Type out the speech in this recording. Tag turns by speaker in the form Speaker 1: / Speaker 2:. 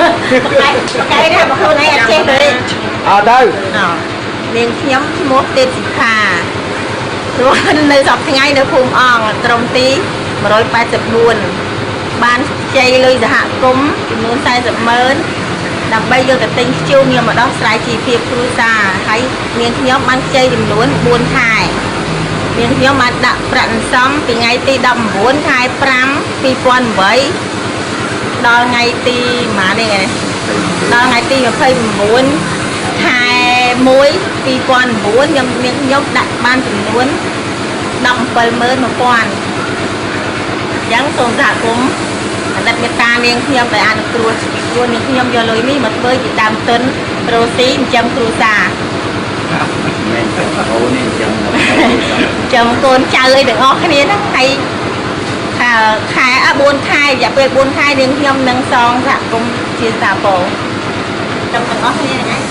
Speaker 1: កែកែណាបើខ្លួនឯងអត់ចេះទេ
Speaker 2: អើទៅ
Speaker 1: អនាងខ្ញុំឈ្មោះទេពសិខាព្រោះនៅសប្តាហ៍ថ្ងៃនៅភូមិអង្គត្រឹមទី184បានខ្ចីលុយសហគមន៍ចំនួន40ម៉ឺនដើម្បីយកទៅទិញធ្យូងយកមកដោះស្រាយជីវភាពគ្រួសារហើយនាងខ្ញុំបានខ្ចីចំនួន4ខែនាងខ្ញុំបានដាក់ប្រាក់សន្សំពីថ្ងៃទី19ខែ5 2008ដល់ថ្ងៃទីប៉ុន្មាននេះ ដល់ថ្ងៃទី29ខែ1 2009ខ្ញុំមានខ្ញុំដាក់បានចំនួន171,000អញ្ចឹងសូមសហគមន៍អាណិតមេត្តានាងខ្ញុំដែលអនុគ្រោះព្រោះនាងខ្ញុំយកលុយនេះមកធ្វើជាដើមទុនរកស៊ីចិញ្ចឹមគ្រួសារ
Speaker 3: មែនអូននេះចឹង
Speaker 1: ចិញ្ចឹមកូនចៅអីទាំងអស់គ្នាហ្នឹងហើយខែខែអ4ខែរយៈពេល4ខែនាងខ្ញុំនឹងសងសហគមន៍ជាសាពរទាំងទាំងអស់គ្នាហ្នឹងឯង